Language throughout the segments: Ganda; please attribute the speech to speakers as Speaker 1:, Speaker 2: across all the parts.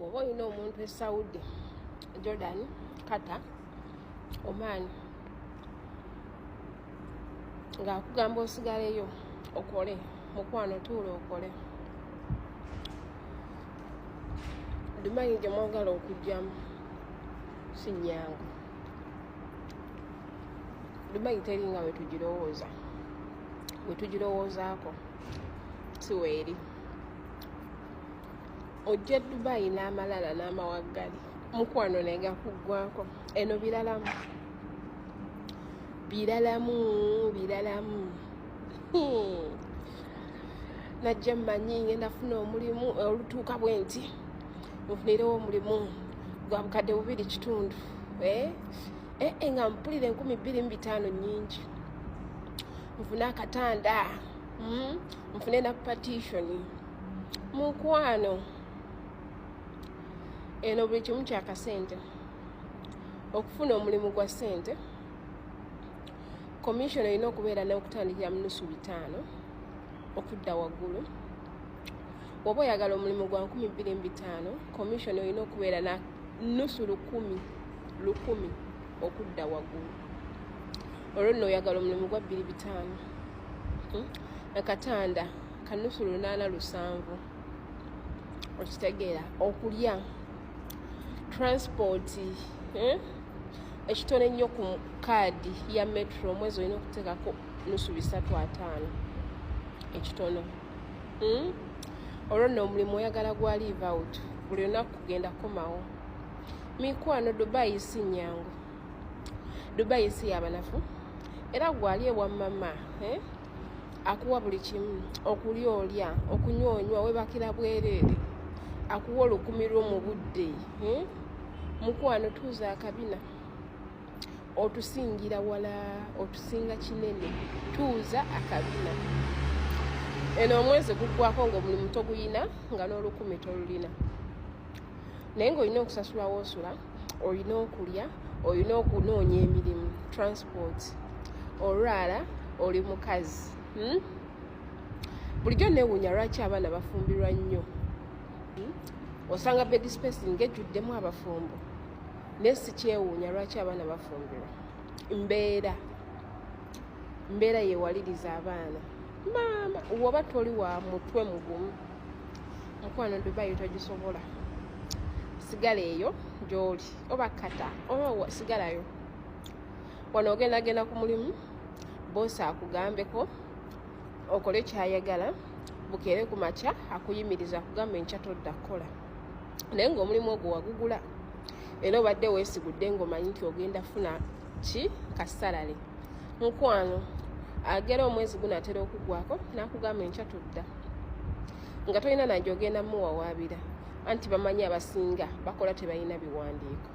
Speaker 1: Oba olina omuntu e Saudi, Jordan, Qatar, Oman ng'akugamba osigaleyo okole, mukwano tuula okole. Dubai gye mwagala okujjamu si nnyangu. Dubai teri nga bwe tugirowooza, bwe tugirowoozaako si weeri. Ojja Dubai n'amalala n'amawaggali, mukwano ne gakuggwako. Eno biralamu biralamu biralamu. Najja mmanyi ngenda funa omulimu olutuuka bwe nti nfunirewo omulimu gwa 2500, eh? Eh, eh, nga mpulira 2500 nnyingi, nfune akatanda, Nfune na partition. Mukwano, eno buli kimu kyakasente. Okufuna omulimu gwa ssente, commission erina okubeera n'okutandikira mu nusu bitaano okudda waggulu. Bw'oba oyagala omulimu gwa 2500, commission olina okubeera na nusu lukumi lukumi okudda waggulu. Olwo nno oyagala omulimu gwa 2500, Akatanda ka nusu lunaana lusanvu, okitegeera? Okulya, transport, Ekitono ennyo ku kaadi ya metro omwezi olina okuteekako nusu bisatu ataano, ekitono, Olwo nno omulimu oyagala gwa live out, buli lunaku kugenda kukomawo. Mikwano, Dubai si nnyangu, Dubai si yabanafu. Era gwali ewa mama, eh? Akuwa buli kimu, okulya olya, okunywa onywa, webakira bwereere, akuwa olukumi lwo mu budde, eh? Mukwano, tuuza akabina, otusingira wala, otusinga kinene. Tuuza akabina. Eno omwezi guggwako ng'omulimu toguyina, nga n'olukumi tolulina, naye ng'olina okusasula woosula, olina okulya, olina okunoonya emirimu, transport, olwala oli mukazi, Bulijjo neewuunya lwaki abaana bafumbirwa nnyo, Osanga bed space ng'ejjuddemu abafumbo, naye sikyewuunya lwaki abaana bafumbirwa. Mbeera, mbeera yewaliriza abaana. Maama, woba toli wa mutwe mugumu, mukwano, Dubai togisobola. Sigala eyo gy'oli, oba kata oba sigalayo wano. Ogendagenda ku mulimu, boosi akugambeko okole kyayagala, bukeere ku makya akuyimiriza, akugamba enkya todda kukola, naye ng'omulimu ogwo wagugula era obadde weesigudde ng'omanyi nti ogenda funa ki kasalale. Mukwano, agera omwezi gunaatera okuggwako n'akugamba enkya tudda, nga tolina nange ogenda muwawaabira, anti bamanyi abasinga bakola tebalina biwandiiko.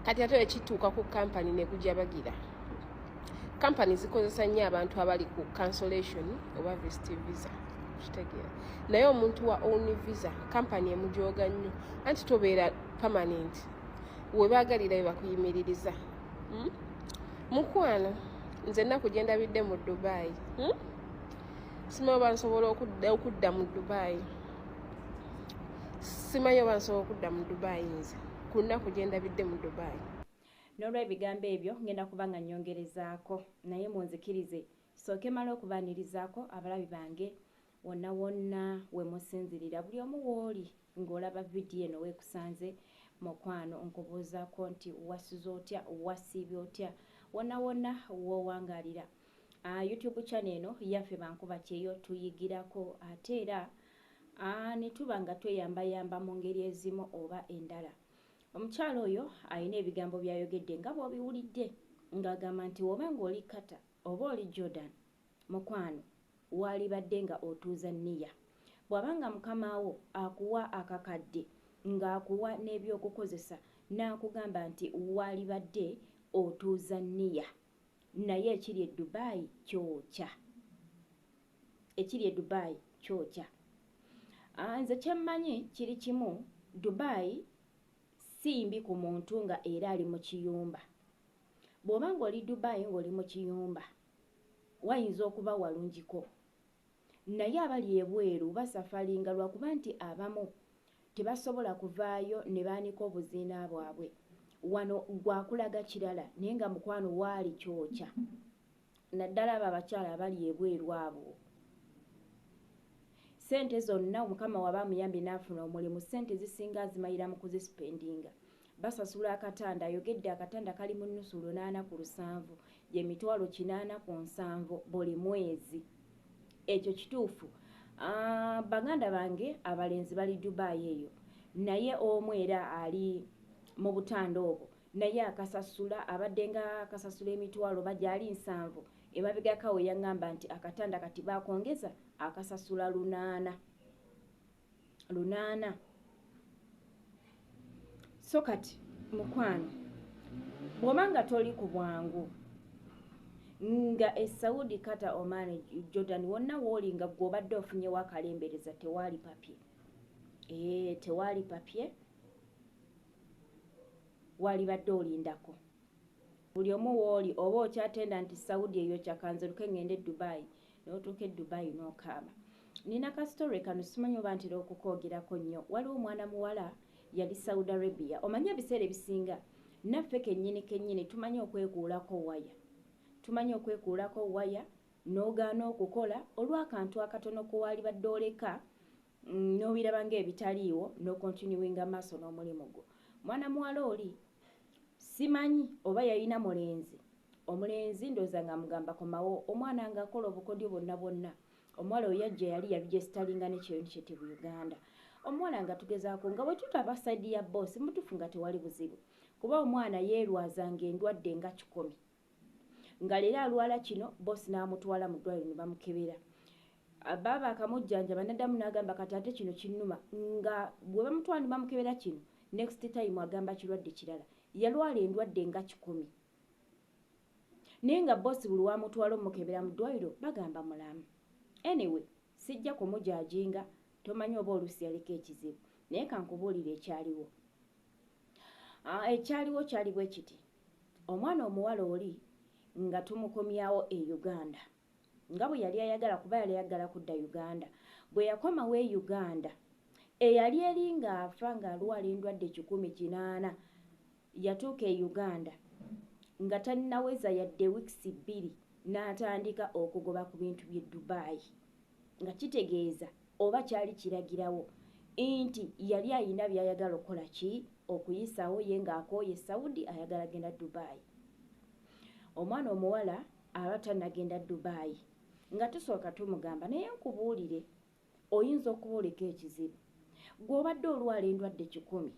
Speaker 1: Kati ate ekituuka ku kampani negujabagira, kampani zikozesa nnyo abantu abali ku cancellation oba visit visa, kitegeera? Naye omuntu wa own visa kampani emujooga nnyo, anti tobeera permanent, webaagalira we bakuyimiririza, Mukwano, nze ennaku gye ndabidde mu Dubai, Simanyi oba nsobola okudda mu Dubai, simanyi oba nsobola okudda mu Dubai nze ku nnaku gye ndabidde mu Dubai.
Speaker 2: N'olw'ebigambo ebyo ngenda kuba nga nnyongerezaako, naye munzikirize sooke male okubaanirizaako abalabi bange wonna wonna we musinzirira, buli omu w'oli ng'olaba vidiyo eno weekusanze. Mukwano, nkubuuzaako nti wasuze otya, wasiibye otya, wonna wonna w'owangaalira? YouTube channel eno yaffe Bankuba Kyeyo, tuyigirako ate era ne tuba nga tweyambayamba mu ngeri ezimu oba endala. Omukyala oyo alina ebigambo by'ayogedde nga bw'obiwulidde, ng'agamba nti woba ng'oli Qatar oba oli Jordan, mukwano, waalibadde nga otuuza nniya. Bw'aba nga mukama wo akuwa akakadde ng'akuwa n'ebyokukozesa n'akugamba nti waalibadde otuuza nniya, naye ekiri e Dubai kyokya, ekiri e Dubai kyokya. Nze kye mmanyi kiri kimu, Dubai si mbi ku muntu nga era ali mu kiyumba. Bw'oba ng'oli Dubai ng'oli mu kiyumba, wayinza okuba walungiko, naye abali ebweru basafalinga lwakuba nti abamu Tebasobola kuvaayo ne baanika obuziina bwabwe. Wano gwakulaga kirala, naye nga mukwano waali kyokya, naddala abo abakyala abali ebweru abo. Ssente zonna Mukama waba amuyambye n'afuna omulimu, ssente zisinga azimalira mu kuzisipendinga. Basasula akatanda, ayogedde akatanda kali mu nnusu 8 ku 7, gye 870,000 buli mwezi. Ekyo kituufu. Baganda bange abalenzi bali Dubai eyo, naye omu era ali mu butanda obwo, naye akasasula abadde nga akasasula emitwalo bagyali 70. Emabegako we yaŋŋamba nti akatanda kati baakongeza akasasula 8 8. So kati mukwano, bw'oba nga toli ku bwangu nga e Saudi, Qatar, Oman, Jordan, wonna wooli nga gwe obadde ofunyewo akalembereza, tewaali papye, tewaali papye, walibadde olindako. Buli omu wooli oba okyatenda nti Saudi eyo kyakanzeruke ngende e Dubai, n'otuuka e Dubai n'okaaba. Nina ka story kano, simanyi oba ntera okukoogerako nnyo. Waliwo omwana muwala yali Saudi Arabia. Omanyi ebiseera ebisinga naffe kennyini kennyini tumanyi okwekuulako waya, tumanyi okwekuulako waya n'ogaana okukola olw'akantu akatono kowaalibadde oleka n'obiraba ng'ebitaliiwo n'okontinuinga maaso n'omulimu gwo. Mwana muwala oli simanyi oba yalina mulenzi, omulenzi ndowooza ng'amugamba komawo, omwana ng'akola obukodyo bwonna bwonna. Omuwala oyo yajja yali yaregisteringa ne kyo initiative Uganda. Omuwala nga tugezaako nga bwe tutaba side ya boss mutuufu nga tewali buzibu, kuba omwana yeerwazanga endwadde nga 100, nga leero alwala kino, boss n'amutwala mu ddwaliro ne bamukebera, baaba akamujjanjaba n'addamu n'agamba kati ate kino kinnuma, nga bwe bamutwala ne bamukebera kino, next time agamba kirwadde kirala. Yalwala endwadde nga 100, naye nga boss buli wamutwala omukebera mu ddwaliro bagamba mulamu. Anyway, sijja kumujajinga, tomanyi oba oluusi yaliko ekizibu, naye kankubuulire ekyaliwo. Ekyaliwo kyali bwe kiti. Omwana omuwala oli nga tumukomyawo e Uganda nga bwe yali ayagala, kuba yali ayagala kudda Uganda. Bwe yakomawo e Uganda, eyali eri ng'afa ng'alwala endwadde 180, yatuuka e Uganda nga tannaweza yadde wiikisi 2 n'atandika okugoba ku bintu by'e Dubai, nga kitegeeza oba kyali kiragirawo nti yali ayina by'ayagala okukola ki, okuyisaawo ye ng'akooye Saudi, ayagala genda Dubai. Omwana omuwala aba tannagenda Dubai, nga tusooka tumugamba, naye nkubuulire, oyinza okuba oleka ekizibu, gw'obadde olwala endwadde 100,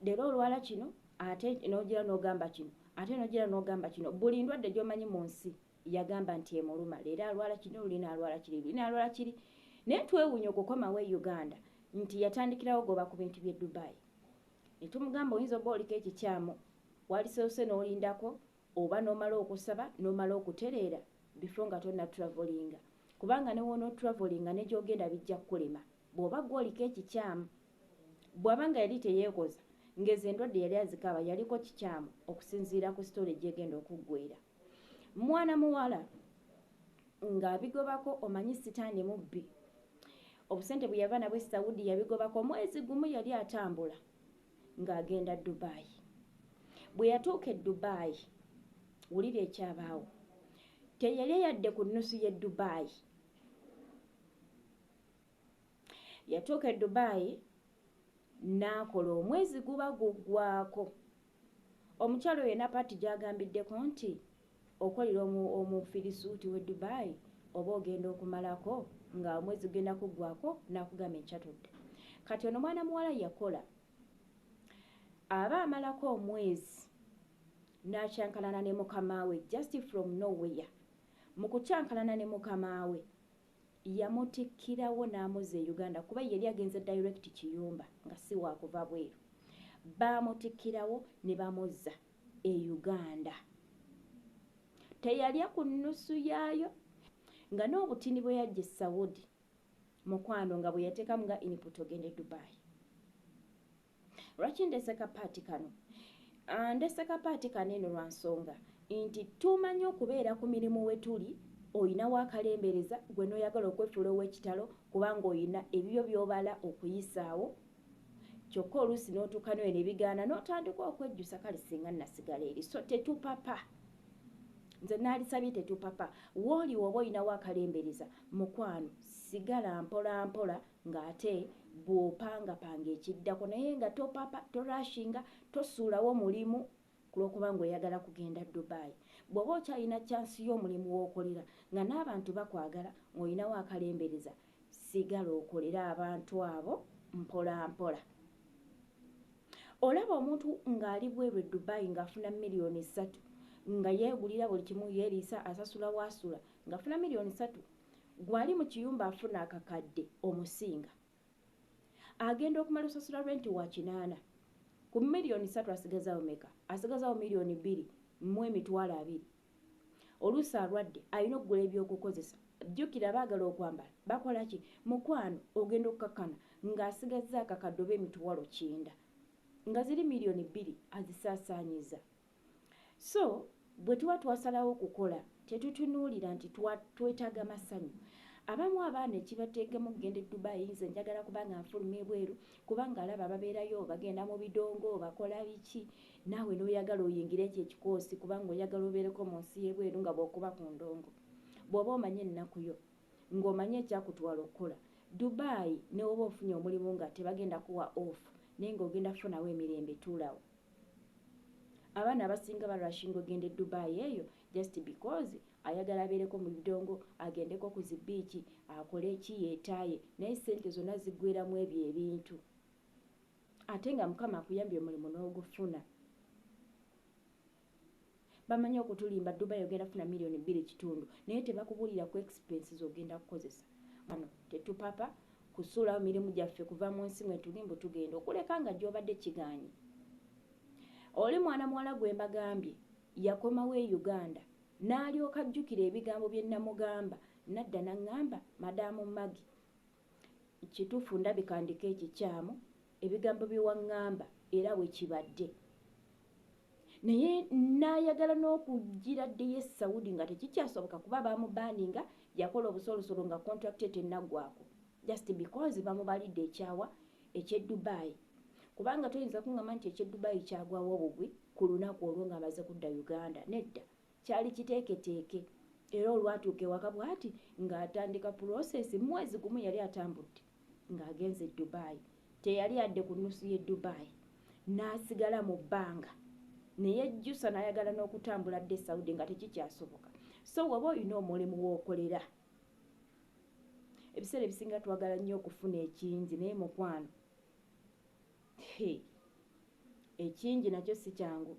Speaker 2: leero olwala kino, ate n'ogira n'ogamba kino, ate n'ogira n'ogamba kino, buli ndwadde gy'omanyi mu nsi yagamba nti emuluma, leero alwala kino, luli n'alwala kiri, luli n'alwala kiri. Naye twewuunya okukomawo e Uganda nti yatandikirawo goba ku bintu by'e Dubai. Ne tumugamba oyinza oba oliko ekikyamu, walisoose n'olindako oba n'omala okusaba n'omala okutereera before nga tonna travelinga, kubanga ne w'onootravelinga ne gy'ogenda bijja kukulema bw'oba ggwe oliko ekikyamu. Bw'aba nga yali teyeekoza ng'ezo endwadde yali azikaaba, yaliko kikyamu okusinziira ku story gy'egenda okuggweera. Mwana muwala ng'abigobako, omanyi sitaani mubbi, obusente bwe yava nabwe Saudi yabigobako. Omwezi gumu yali atambula ng'agenda Dubai. Bwe yatuuka e Dubai, wulira ekyabaawo, teyali yadde ku nnusu y'e Dubai. Yatuuka e Dubai n'akola omwezi guba guggwako. Omukyala oyo yenna paati gy'agambiddeko nti okolera omufirisuuti w'e Dubai oba ogenda okumalako nga omwezi gugenda kuggwako n'akugamba enkya tudde. Kati ono mwana muwala yakola aba amalako omwezi n'akyankalana ne mukama we just from nowhere. Mu kukyankalana ne mukama we yamutikkirawo n'amuzza e Uganda, kuba yali agenze direct kiyumba nga si waakuva bweru. Baamutikkirawo ne bamuzza e Uganda. Teyalya ku nnusu yaayo, nga n'obutini bwe yajja e Saudi mukwano nga bwe yateekamu nga input ogenda e Dubai. Lwaki ndeese kapaati kano? Ndeese kapaati kano eno lwa nsonga nti tumanyi okubeera ku mirimu we tuli, oyinawo akalembereza gwe n'oyagala okwefuula ow'ekitalo kubanga oyina ebibyo by'obala okuyisaawo. Kyokka oluusi n'otuuka noyo ne bigaana n'otandika okwejjusa, kale singa nasigala eri. So tetupapa, nze naalisabye tetupapa. Wooli woba olinawo akalembereza, mukwano sigala mpola mpola, ng'ate bw'opangapanga ekiddako, naye nga topapa, torashinga, tosuulawo mulimu ku lw'okuba ng'oyagala kugenda Dubai. Bw'oba okyalina chance y'omulimu w'okolera nga n'abantu bakwagala, ng'olinawo akalembereza, sigala okolere abantu abo mpola mpola. Olaba omuntu ng'ali bweru e Dubai ng'afuna 3 miliyoni, nga yeegulira buli kimu, yeeriisa, asasula waasula, ng'afuna 3 miliyoni. Gwali mu kiyumba afuna akakadde omusinga, agenda okumala osasula renti wa 800 ku 3 miliyoni, asigazaawo meka? Asigazaawo 2,200,000. Oluusi alwadde, alina okugula ebyokukozesa, jjukira baagala okwambala, bakola ki? Mukwano, ogenda okukakkana ng'asigazza akakadde oba 900,000, nga ziri 2 miliyoni azisaasaanyiza. So bwe tuba twasalawo okukola, tetutunuulira nti twetaaga masanyu. Abamu abaana ekibateekemu okugenda e Dubai, nze njagala kubanga nfuluma ebweru, kubanga alaba babeerayo bagenda mu bidongo, bakola biki, naawe n'oyagala oyingire ekyo ekikoosi, kubanga oyagala obeereko mu nsi y'ebweru nga bw'okuba ku ndongo. Bw'oba omanye ennaku yo, ng'omanye ekyakutwala okukola Dubai, ne woba ofunye omulimu nga tebagenda kuwa off, naye ng'ogenda kufunawo emirembe, tuulawo. Abaana abasinga barashinga ogenda e Dubai eyo just because ayagala abeereko mu bidongo, agendeko ku zi beach, akole eki, yeetaaye, naye sente zonna ziggweramu ebyo ebintu. Ate nga Mukama akuyambye omulimu n'ogufuna, bamanyi okutulimba. Dubai ogenda kufuna 2.5 miliyoni, naye tebakubuulira ku expenses ogenda kukozesa. Ano tetupapa kusuulawo mirimu gyaffe kuva mu nsi mwe tuli mbu tugenda okuleka nga gy'obadde kigaanyi. Oli mwana muwala gwe mbagambye yakomawo e Uganda, n'alyoka ajjukira ebigambo bye namugamba, nadda naŋŋamba, "Madaamu Magi, kituufu ndabika ndiko ekikyamu, ebigambo bye waŋŋamba era bwe kibadde." Naye n'ayagala n'okugira ddeyo e Saudi nga tekikyasoboka, kuba bamubaninga, yakola obusolosolo nga contract tennaggwako, just because bamubalidde ekyawa eky'e Dubai. Kubanga toyinza kuŋŋamba nti eky'e Dubai kyagwawo obugwi ku lunaku olwo ng'amaze kudda Uganda. Nedda, kyali kiteeketeeke, era olwatuuka ewaka bw'ati ng'atandika process. Mwezi gumu yali atambudde ng'agenze e Dubai, teyali adde ku nnusu y'e Dubai, n'asigala mu bbanga, neyejjusa n'ayagala n'okutambula dde Saudi nga tekikyasoboka. So waba olina omulimu w'okolera, ebiseera ebisinga twagala nnyo okufuna ekingi, naye mukwano, ekingi nakyo si kyangu.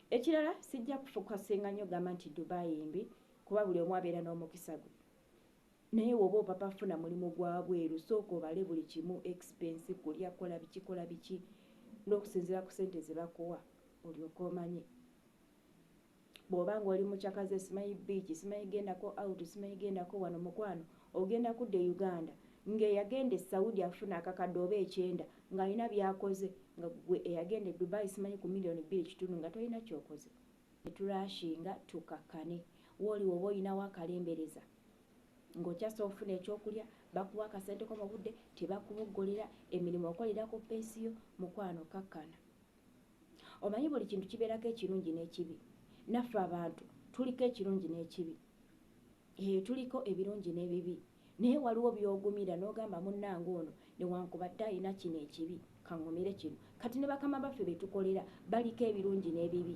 Speaker 2: Ekirala, sijja kufokasinga nnyo gamba nti Dubai mbi, kuba buli omu abeera n'omukisa gwe. Naye woba opapa funa mulimu gwa bweru, sooka obale buli kimu, expense, kulya, kola biki, kola biki, n'okusinziira ku sente ze bakuwa, olyoke omanye. Bw'oba nga oli mukyakaze, simanyi beach, simanyi gendako out, simanyi gendako wano, mukwano, ogenda kudda e Uganda ng'eyagenda e Saudi afuna akakadde oba 900, ng'alina by'akoze, nga gwe eyagenda e Dubai simanyi ku 2.5 miliyoni nga tolina kyokoze. Teturashinga, tukakkane. Wooli woba olinawo akalembereza ng'okyasa okufuna ekyokulya, bakuwa akasente ko mu budde, tebakuboggolera, emirimu okolera ku pace yo, mukwano kakkana. Omanyi buli kintu kibeerako ekirungi n'ekibi. Naffe abantu tuliko ekirungi n'ekibi, eyo tuliko ebirungi n'ebibi, naye waliwo by'ogumira n'ogamba, munnange ono newankubadde alina kino ekibi, kaŋŋumire kino. Kati ne bakama baffe be tukolera baliko ebirungi n'ebibi.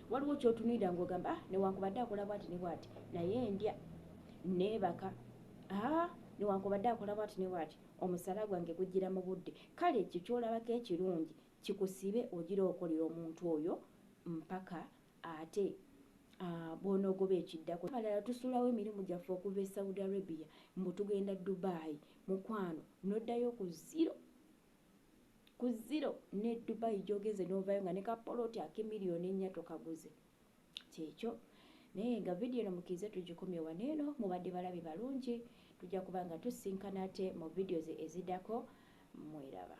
Speaker 2: Waliwo kyotunuulira ng'ogamba, ah, newankubadde akola bwati ne bwati, naye ndya neebaka. Ah, newankubadde akola bwati ne bwati, omusala gwange gujjira mu budde. Kale ekyo kyolabako ekirungi kikusibe, ogira okolera omuntu oyo mpaka ate bw'onoogoba ekiddako. Abalala tusuulawo emirimu gyaffe okuva e Saudi Arabia mbu tugenda Dubai. Mukwano, n'oddayo ku zero, ku zero. Ne Dubai gy'ogenze n'ovaayo nga ne kapoloti ak'e 4 miliyoni tokaguze. Kyekyo. Naye nga vidiyo eno mukirize tugikomye wano eno. Mubadde balabi balungi, tujja kuba nga tusinkana ate mu videos eziddako. Mweraba.